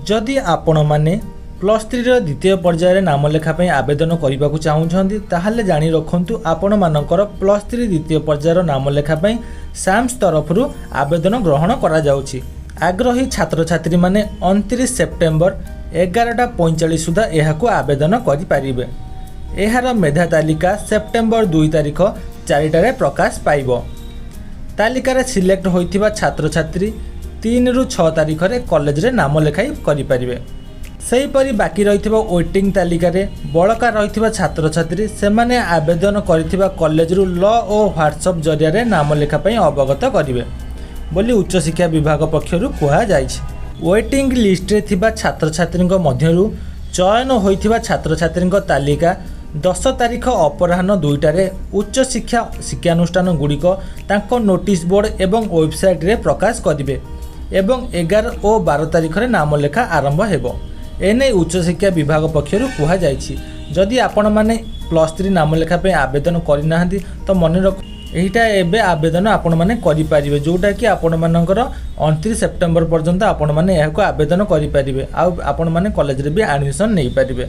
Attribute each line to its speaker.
Speaker 1: ଯଦି ଆପଣମାନେ +3ର ଦ୍ୱିତୀୟ ପର୍ଯ୍ୟାୟରେ ନାମ ଲେଖା ପାଇଁ ଆବେଦନ କରିବାକୁ ଚାହୁଁଛନ୍ତି, ତାହେଲେ ଜାଣି ରଖନ୍ତୁ, ଆପଣମାନଙ୍କର +3 ଦ୍ୱିତୀୟ ପର୍ଯ୍ୟାୟର ନାମ ଲେଖା ପାଇଁ ସାମ୍ସ ତରଫରୁ ଆବେଦନ ଗ୍ରହଣ କରାଯାଉଛି। ଆଗ୍ରହୀ ଛାତ୍ରଛାତ୍ରୀମାନେ 29 ସେପ୍ଟେମ୍ବର 11:45 ସୁଦ୍ଧା ଏହାକୁ ଆବେଦନ କରିପାରିବେ। ଏହାର ମେଧା ତାଲିକା ସେପ୍ଟେମ୍ବର 2 ତାରିଖ 4ଟାରେ ପ୍ରକାଶ ପାଇବ। ତାଲିକାରେ ସିଲେକ୍ଟ ହୋଇଥିବା ଛାତ୍ରଛାତ୍ରୀ 3ରୁ 6 ତାରିଖରେ କଲେଜରେ ନାମ ଲେଖାଇ କରିପାରିବେ। ସେହିପରି ବାକି ରହିଥିବା ୱେଟିଂ ତାଲିକାରେ ବଳକା ରହିଥିବା ଛାତ୍ରଛାତ୍ରୀ ସେମାନେ ଆବେଦନ କରିଥିବା କଲେଜରୁ ଲ ଓ ହ୍ୱାଟ୍ସଆପ୍ ଜରିଆରେ ନାମ ଲେଖା ପାଇଁ ଅବଗତ କରିବେ ବୋଲି ଉଚ୍ଚଶିକ୍ଷା ବିଭାଗ ପକ୍ଷରୁ କୁହାଯାଇଛି। ୱେଟିଂ ଲିଷ୍ଟରେ ଥିବା ଛାତ୍ରଛାତ୍ରୀଙ୍କ ମଧ୍ୟରୁ ଚୟନ ହୋଇଥିବା ଛାତ୍ରଛାତ୍ରୀଙ୍କ ତାଲିକା 10 ତାରିଖ ଅପରାହ୍ନ 2ଟାରେ ଉଚ୍ଚଶିକ୍ଷା ଶିକ୍ଷାନୁଷ୍ଠାନ ଗୁଡ଼ିକ ତାଙ୍କ ନୋଟିସ୍ ବୋର୍ଡ଼ ଏବଂ ୱେବସାଇଟ୍ରେ ପ୍ରକାଶ କରିବେ ଏବଂ 11 ଓ 12 ତାରିଖରେ ନାମଲେଖା ଆରମ୍ଭ ହେବ। ଏନେଇ ଉଚ୍ଚଶିକ୍ଷା ବିଭାଗ ପକ୍ଷରୁ କୁହାଯାଇଛି। ଯଦି ଆପଣମାନେ +3 ନାମଲେଖା ପାଇଁ ଆବେଦନ କରିନାହାନ୍ତି, ତ ମନେ ରଖ, ଏଇଟା ଏବେ ଆବେଦନ ଆପଣମାନେ କରିପାରିବେ, ଯେଉଁଟାକି ଆପଣମାନଙ୍କର 29 ସେପ୍ଟେମ୍ବର ପର୍ଯ୍ୟନ୍ତ ଆପଣମାନେ ଏହାକୁ ଆବେଦନ କରିପାରିବେ ଆଉ ଆପଣମାନେ କଲେଜରେ ବି ଆଡ଼ମିସନ୍ ନେଇପାରିବେ।